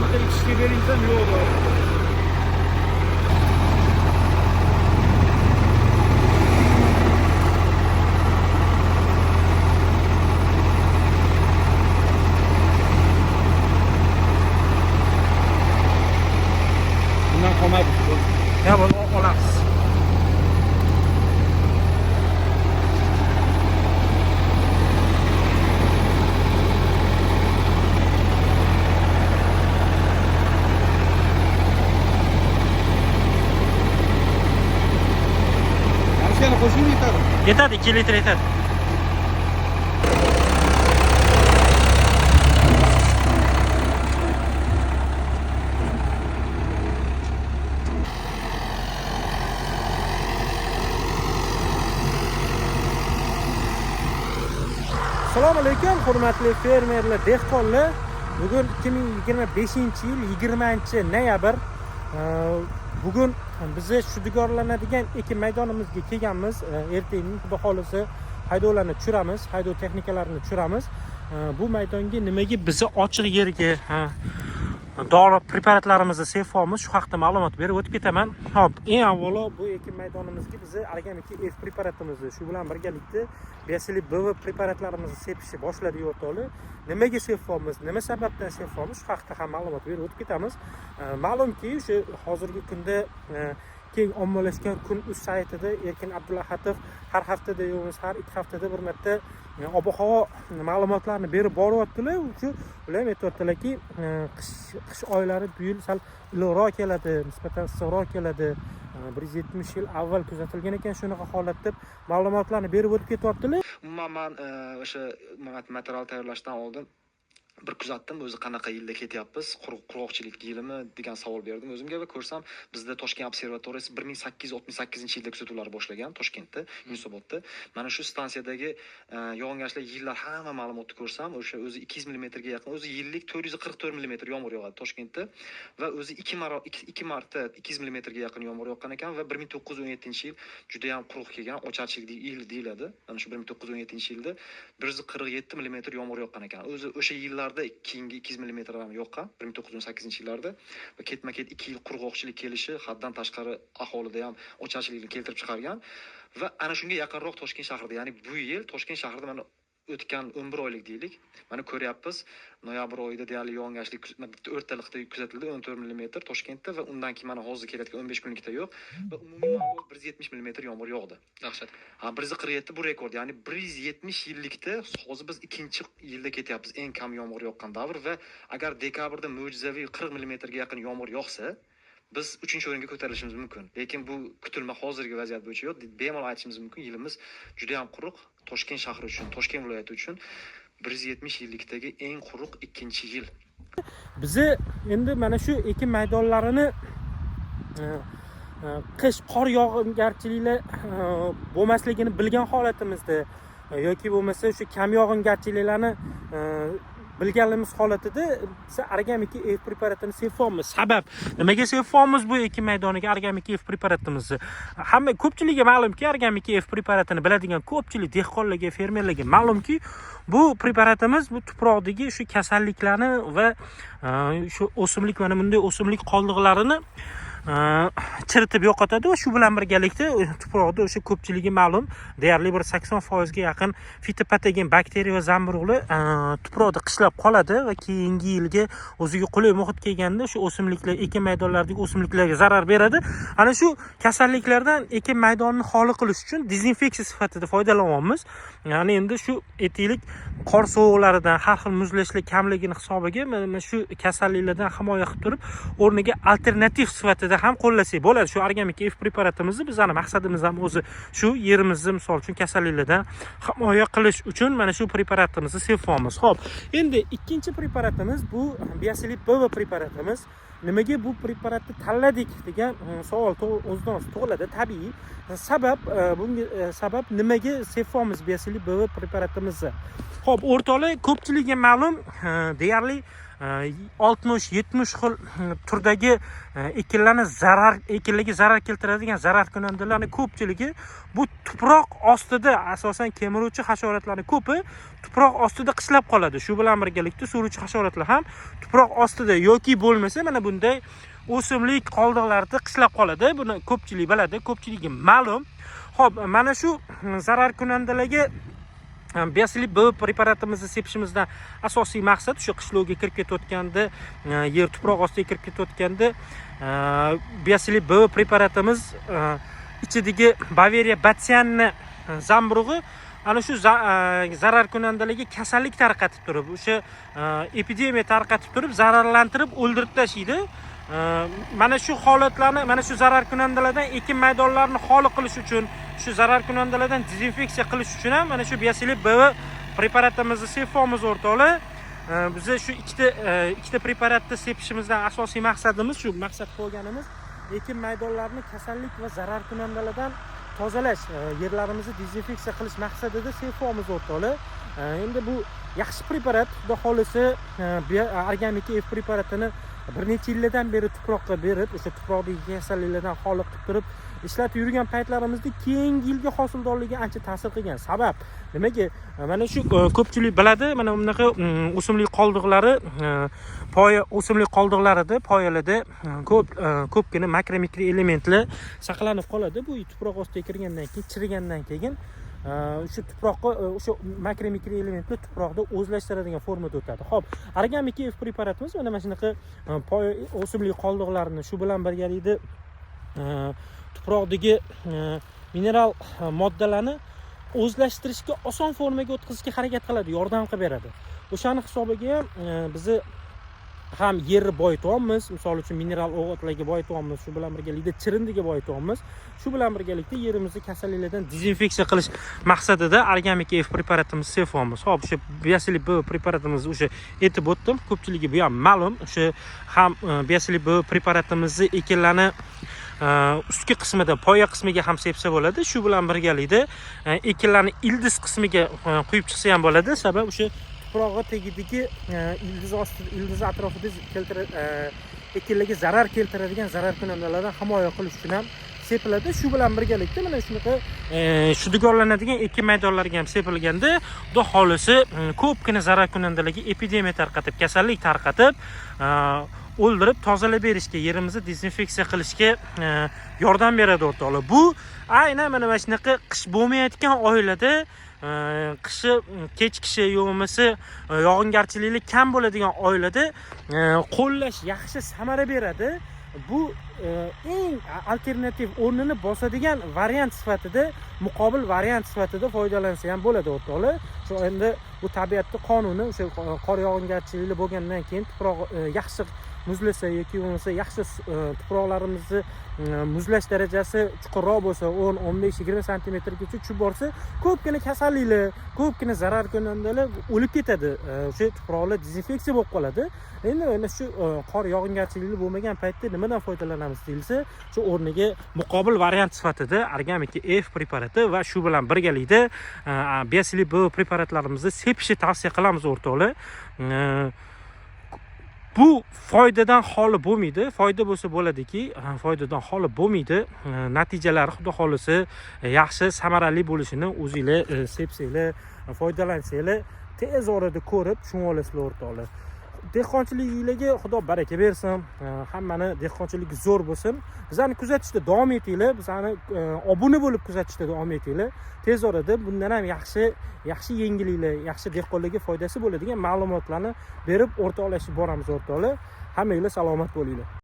Bitta ichishga bering desam yo'q deyapti. Bundan qolmadi. Ya bo'ldi, olamiz. Yana qo'shing, yetadi. Yetadi, 2 litr yetadi. Assalomu alaykum, hurmatli fermerlar, dehqonlar. Bugun 2025-yil 20-noyabr. Bugun bizni shudgorlanadigan ekin maydonimizga kelganmiz. Ertaga xudo xolisa haydovlarni tushiramiz, haydov texnikalarini tushiramiz. Bu maydonga nimaga bizni ochiq yerga dori preparatlarimizni sepyapmiz, shu haqda ma'lumot berib o'tib ketaman. Xo'p, eng avvalo bu ekin maydonimizga bizni Argam 2 F preparatimizni, shu bilan birgalikda Biosili BV preparatlarimizni sepishni boshladik o'rtoqlar. Nimaga sepyapmiz, nima sababdan sepyapmiz, shu haqda ham ma'lumot berib o'tib ketamiz. Ma'lumki, o'sha hozirgi kunda keng ommalashgan Kun.uz saytida Erkin Abdulahatov har haftada yo'q, har 2 haftada bir marta ob-havo ma'lumotlarini berib boryaptilar. Shu ular ham aytyaptilarki, qish oylari bu yil sal iliqroq keladi, nisbatan issiqroq keladi. 170 yil avval kuzatilgan ekan shunaqa holat deb ma'lumotlarni berib o'tib ketyaptilar. Umuman man o'sha material tayyorlashdan oldin bir kuzatdim, o'zi qanaqa yilda ketyapmiz, qurg'oqchilik yilimi degan savol berdim o'zimga va ko'rsam bizda Toshkent observatoriyasi 1868-yilda kuzatuvlar boshlagan Toshkentda, Yunusobodda. Mana shu stansiyadagi yog'ingarchilik yillar hamma ma'lumotni ko'rsam, o'sha o'zi 200 millimetrga yaqin, o'zi yillik 444 millimetr yomg'ir yog'adi Toshkentda va o'zi ikki marta 200 millimetrga yaqin yomg'ir yoqqan ekan va 1917-yil juda ham quruq kelgan, ocharchilik yil deyiladi. Mana shu 1917-yilda 147 millimetr yomg'ir yoqqan ekan. O'zi o'sha yillarda keyingi 200 millimetr ham yoqqan 1918-yillarda va ketma-ket 2 yil qurg'oqchilik kelishi haddan tashqari aholida ham ocharchilikni keltirib chiqargan va ana shunga yaqinroq Toshkent shahrida, ya'ni bu yil Toshkent shahrida mana o'tgan 11 oylik deylik, mana ko'ryapmiz, noyabr oyida deyarli yog'ingarchilik bitta o'rtalikda kuzatildi 14 millimetr Toshkentda va undan keyin mana hozir kelayotgan 15 kunlikda yo'q va umumiy ma'lumot 170 millimetr yomg'ir yog'di. Dahshat. Ha, 147 bu rekord, ya'ni 170 yillikda hozir biz ikkinchi yilda ketyapmiz eng kam yomg'ir yoqqan davr va agar dekabrda mo'jizaviy 40 millimetrga yaqin yomg'ir yog'sa, biz 3-o'ringa ko'tarilishimiz mumkin. Lekin bu kutilma hozirgi vaziyat bo'yicha yo'q. Bemalol aytishimiz mumkin, yilimiz juda ham quruq. Toshkent shahri uchun, Toshkent viloyati uchun 170 yillikdagi eng quruq ikkinchi yil. Bizi endi mana shu ekin maydonlarini qish qor yog'ingarchiliklar bo'lmasligini bilgan holatimizda yoki bo'lmasa o'sha kam yog'ingarchiliklarni bilganimiz holatida biz Argam 2 F preparatini sepyapmiz. Sabab nimaga sepyapmiz bu ekin maydoniga Argam 2 F preparatimizni? Hamma ko'pchilikka ma'lumki, Argam 2 F preparatini biladigan ko'pchilik dehqonlarga, fermerlarga ma'lumki, bu preparatimiz bu tuproqdagi shu kasalliklarni va shu o'simlik, mana bunday o'simlik qoldiqlarini chiritib yo'qotadi va shu bilan birgalikda tuproqda o'sha ko'pchiligi ma'lum deyarli bir 80%ga yaqin fitopatogen bakteriya va zamburug'lar tuproqda qishlab qoladi va keyingi yilga o'ziga qulay muhit kelganda shu o'simliklar, ekin maydonlaridagi o'simliklarga zarar beradi. Ana shu kasalliklardan ekin maydonini xoli qilish uchun dezinfeksiya sifatida foydalanyapmiz. Ya'ni endi shu aytaylik qor sovuqlaridan, har xil muzlashlar kamligini hisobiga mana shu kasalliklardan himoya qilib turib, o'rniga alternativ sifatida ham qo'llasak bo'ladi. Shu Argam 2 F preparatimizni bizning maqsadimiz ham o'zi shu yerimizni misol uchun kasalliklardan himoya qilish uchun mana shu preparatimizni sepyapmiz. Xo'p, endi ikkinchi preparatimiz bu Biosili BV preparatimiz. Nimaga bu preparatni tanladik degan savol o'zidan o'zi tug'iladi, tabiiy. Sabab, bunga sabab nimaga sepyapmiz Biosili BV preparatimizni? Xo'p, o'rtoqlar, ko'pchilikka ma'lum, deyarli 60-70 xil turdagi ekinlarni ekinlarga zarar keltiradigan zararkunandalarni ko'pchiligi bu tuproq ostida, asosan kemiruvchi hasharotlarning ko'pi tuproq ostida qishlab qoladi. Shu bilan birgalikda so'ruvchi hasharotlar ham tuproq ostida yoki bo'lmasa mana bunday o'simlik qoldiqlarida qishlab qoladi. Buni ko'pchilik biladi, ko'pchilikka ma'lum. Xo'p, mana shu zararkunandalarga Bioslip B preparatimizni sepishimizdan asosiy maqsad o'sha qishlovga kirib ketayotganda, yer tuproq ostiga kirib ketayotganda Bioslip B preparatimiz ichidagi Bavariya batsianni zamburug'i ana shu zararkunandalarga kasallik tarqatib turib, o'sha epidemiya tarqatib turib, zararlantirib o'ldirib tashlaydi. Mana shu holatlarni, mana shu zararkunandalardan ekin maydonlarini xoli qilish uchun, shu zararkunandalardan dezinfeksiya qilish uchun ham mana shu Biosilib BV preparatimizni sepamiz, o'rtoqlar. Biza shu ikkita preparatni sepishimizdan asosiy maqsadimiz, shu maqsad qo'yganimiz ekin maydonlarini kasallik va zararkunandalardan tozalash, yerlarimizni dezinfeksiya qilish maqsadida sepamiz, o'rtoqlar. Endi bu yaxshi preparat, xudo xohlasa, Organika F preparatini bir necha yillardan beri tuproqqa berib, o'sha tuproqdagi kasalliklardan xoli qilib turib ishlatib yurgan paytlarimizda keyingi yilgi hosildorligiga ancha ta'sir qilgan. Sabab nimaga? Mana shu ko'pchilik biladi, mana bunaqa o'simlik qoldiqlari, poya o'simlik qoldiqlarida, poyalarda ko'pgina makro mikro elementlar saqlanib qoladi. Bu tuproq ostiga kirgandan keyin, chirigandan keyin o'sha tuproqqa o'sha makro mikro elementlar tuproqda o'zlashtiradigan formada o'tadi. Xo'p, Organika F preparatimiz mana shunaqa poya o'simlik qoldiqlarini, shu bilan birgalikda tuproqdagi mineral moddalarni o'zlashtirishga, oson formaga o'tkazishga harakat qiladi, yordam qilib beradi. O'shani hisobiga ham bizni ham yerni boyityapmiz, misol uchun mineral o'g'itlarga boyityapmiz, shu bilan birgalikda chirindiga boyityapmiz. Shu bilan birgalikda yerimizni kasalliklardan dezinfeksiya qilish maqsadida Organika F preparatimizni sepyapmiz. Xo'p, o'sha Biosilib B preparatimizni o'sha aytib o'tdim, ko'pchiligiga bu ham ma'lum. O'sha ham Biosilib B preparatimizni ekinlarni ustki qismida, poya qismiga ham sepsa bo'ladi. Shu bilan birgalikda ekinlarni ildiz qismiga quyib chiqsa ham bo'ladi. Sabab o'sha tuprog'i tagidagi ildiz osti, ildiz atrofida ekinlarga zarar keltiradigan zararkunandalardan himoya qilish uchun ham sepiladi. Shu bilan birgalikda mana shunaqa shudgorlanadigan ekin maydonlariga ham sepilganda, xudo xohlasa, ko'pgina zararkunandalarga epidemiya tarqatib, kasallik tarqatib, o'ldirib tozalab berishga, yerimizni dezinfeksiya qilishga yordam beradi, o'rtoqlar. Bu aynan mana shunaqa qish bo'lmayotgan oylarda, qishi kechikishi yo bo'lmasa yog'ingarchiliklar kam bo'ladigan oylarda qo'llash yaxshi samara beradi. Bu eng alternativ o'rnini bosadigan variant sifatida, muqobil variant sifatida foydalansa ham bo'ladi, o'rtoqlar. Shu endi bu tabiatni qonuni, o'sha qor yog'ingarchilikli bo'lgandan keyin tuproq yaxshi muzlasa yoki bo'lmasa yaxshi tuproqlarimizni muzlash darajasi chuqurroq bo'lsa, 10, 15, 20 santimetrgacha tushib borsa, ko'pgina kasalliklar, ko'pgina zararkunandalar o'lib ketadi. O'sha tuproqlar dezinfeksiya bo'lib qoladi. Endi mana shu qor yog'ingarchilikli bo'lmagan paytda nimadan foydalanamiz deyilsa, shu o'rniga muqobil variant sifatida Organika F preparati va shu bilan birgalikda Biosilib B preparatlarimizni sepishni tavsiya qilamiz, o'rtoqlar. Bu foydadan xoli bo'lmaydi. Foyda bo'lsa bo'ladiki, foydadan xoli bo'lmaydi. Natijalari xudo xohlasa yaxshi, samarali bo'lishini o'zinglar sepsanglar, foydalansanglar, tez orada ko'rib tushunib olasizlar, o'rtoqlar. Dehqonchiliginglarga xudo baraka bersin. Hammani dehqonchiligi zo'r bo'lsin. Bizani kuzatishda davom etinglar, bizani obuna bo'lib kuzatishda davom etinglar. Tez orada bundan ham yaxshi yaxshi yangiliklar, yaxshi dehqonlarga foydasi bo'ladigan ma'lumotlarni berib, o'rtoqlashib boramiz, o'rtoqlar. Hammanglar salomat bo'linglar.